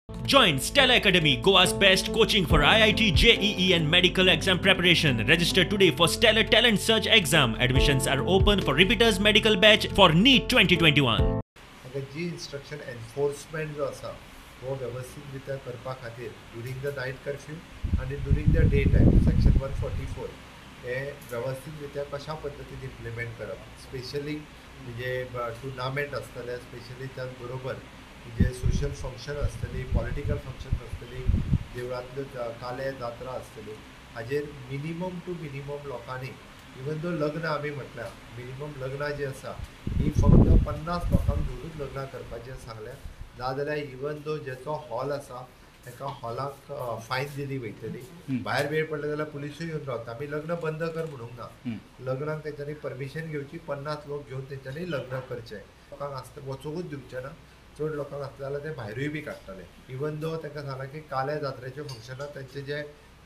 Join Stella Academy, Goa's best coaching for IIT, JEE and medical exam preparation. Register today for Stellar Talent Search exam. Admissions are open for repeaters medical batch for NEET 2021. ताका जी instruction enforcement जो आसा हो वेवस्थीत रित्या करपा खातीर during the night curfew आनी during the day time section 144 हे वेवस्थीत रित्या कशा पद्दतीन इम्प्लिमेंट करप, स्पेशली म्हणजे टुर्नामेंट आसतले, स्पेशली त्याच बरोबर म्हणजे सोशल फंक्शन आसतली, पॉलिटिकल फंक्शन आसतली, देवळांतल्यो काले जात्रा आसतल्यो, हाजेर मिनिमम टू मिनिमम लोकांनी इवन दो लग्न आमी म्हटल्यार मिनिमम लग्नां जी आसा ही फक्त 50 लोकांक धरूच लग्नां करपाचें सांगलें. नाजाल्यार इवन दो जेचो हॉल आसा ताका हॉलाक फायन दिली वयतली. भायर वेळ पडलो जाल्यार पुलिसूय येवन रावता. आमी लग्न बंद कर म्हणूंक ना, लग्नाक तेंच्यांनी परमिशन घेवची, 50 लोक घेवन तेंच्यांनी लग्न करचें. लोकांक आसता वचूंकूच दिवचें ना, चड लोकांक आसता जाल्यार ते भायरूय बी काडटाले. इवन दो तांकां सांगलां की काले जात्रेचे फंक्शनाक तेंचे जे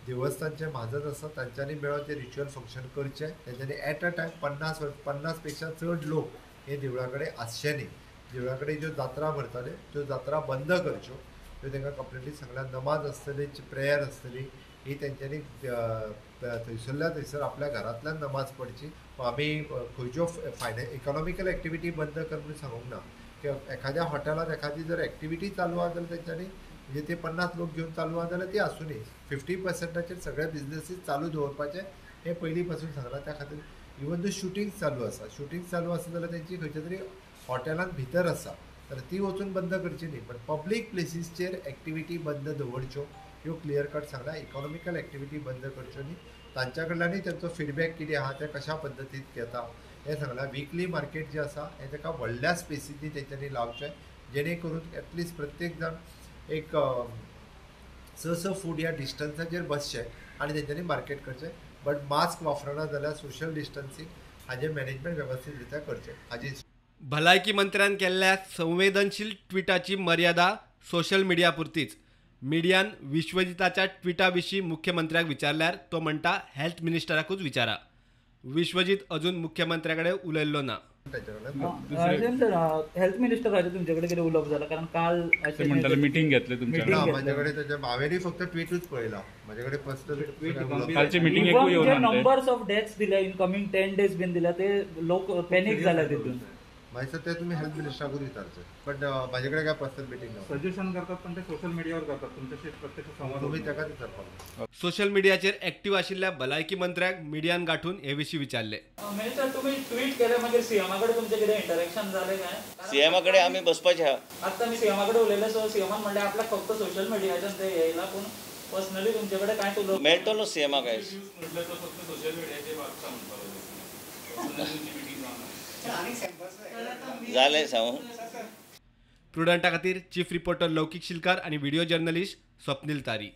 देवस्थानचे म्हाजन आसा तांच्यांनी मेळोन ते रिच्युअल फंक्शन करचें. तेंच्यांनी एट अ टायम 50 पेक्षा चड लोक हे देवळा कडेन आसचे न्ही. देवळा कडेन ज्यो जात्रा भरताल्यो त्यो जात्रा बंद करच्यो, त्यो तांकां कंप्लिटली सांगल्या. नमाज आसतली, प्रेयर आसतली, ही तेंच्यांनी थंयसरल्या थंयसर आपल्या घरांतल्यान नमाज पडची. आमी खंयच्यो इकॉनॉमिकल एक्टिविटी बंद कर म्हणून सांगूंक ना. किंवा एखाद्या हॉटेलांत एखादी जर एक्टिविटी चालू आसा जाल्यार तेंच्यांनी म्हणजे ते 50 लोक घेवन चालू आसा जाल्यार ती आसूं न्ही. 50%चेर सगळे बिजनसीस चालू दवरपाचे हें पयलीं पासून सांगलां. त्या खातीर इवन दो शुटींग चालू आसा, शुटींग चालू आसा जाल्यार तेंची खंयच्या तरी हॉटेलांत भितर आसा तर ती वचून बंद करची न्ही, पण पब्लीक प्लेसीसचेर एक्टिविटी बंद दवरच्यो ह्यो क्लियर कट सांगला. इकॉनॉमिकल एक्टिविटी बंद करच्यो न्ही. तांच्या कडल्यानूय तेंचो फिडबॅक कितें आहा ते कशा पद्दतीन घेता हें सांगलां. विकली मार्केट जें आसा हें ताका व्हडल्या स्पेसींनी तेंच्यांनी लावचें, जेणे करून एटलिस्ट प्रत्येक जाण एक 6-6 फूट ह्या डिस्टन्साचेर बसचें आनी तेंच्यांनी मार्केट करचें. बट मास्क वापरना जाल्यार सोशल डिस्टन्सींग हाजें मॅनेजमेंट वेवस्थीत रित्या करचें. हाजी भलायकी मंत्र्यान केल्ल्या संवेदनशील ट्विटाची मर्यादा सोशल मिडिया पुरतीच. मिडियान विश्वजिताच्या ट्विटा विशीं मुख्यमंत्र्याक विचारल्यार तो म्हणटा हेल्थ मिनिस्टराकूच विचारा. विश्वजीत अजून मुख्यमंत्र्या कडेन उलयल्लो ना. हेल्थ मिनिस्टराचे तुमचे कडेन कितें उलोवप जालां? कारण काल मिटींग घेतले तुमच्या म्हाजे कडेन, ताच्या हांवें फक्त ट्विटूच पळयला, म्हाजे कडेन पर्सनल नंबर्स ऑफ डेथ्स दिल्या इन कमिंग 10 डेज बीन दिल्या, ते लोक पॅनीक जाल्या तितून. मागीर ते तुमी हेल्थ मिनिस्टराकूच विचारचें, बट म्हाजे कडेन काय पर्सनल मिटींग ना. सजेशन करतात पण ते सोशल मिडियावर करतात, तुमच्याशी प्रत्यक्ष संवाद तुम्ही ताकाच विचारपाक. सोशल मिडियाचेर एक्टिव्ह आशिल्ल्या भलायकी मंत्र्याक मिडियान गाठून हे विशीं विचारले. मिनिस्टर, तुम्ही ट्वीट केले मागीर सीएमा कडेन तुमचें कितें इंटरेक्शन जालें काय? सीएमा कडेन आमी बसपाचे आहा. आतां आमी सीएमा कडेन उलयले, सो सीएमान म्हणलें आपल्याक फक्त सोशल मिडियाच्यान ते येयला, पूण पर्सनली तुमचे कडेन कांयच उलोवप मेळटलो सीएमा काय जालें सांगू. प्रुडंटा खातीर चीफ रिपोर्टर लौकिक शिलकार आणि व्हिडिओ जर्नलिस्ट स्वप्नील तारी.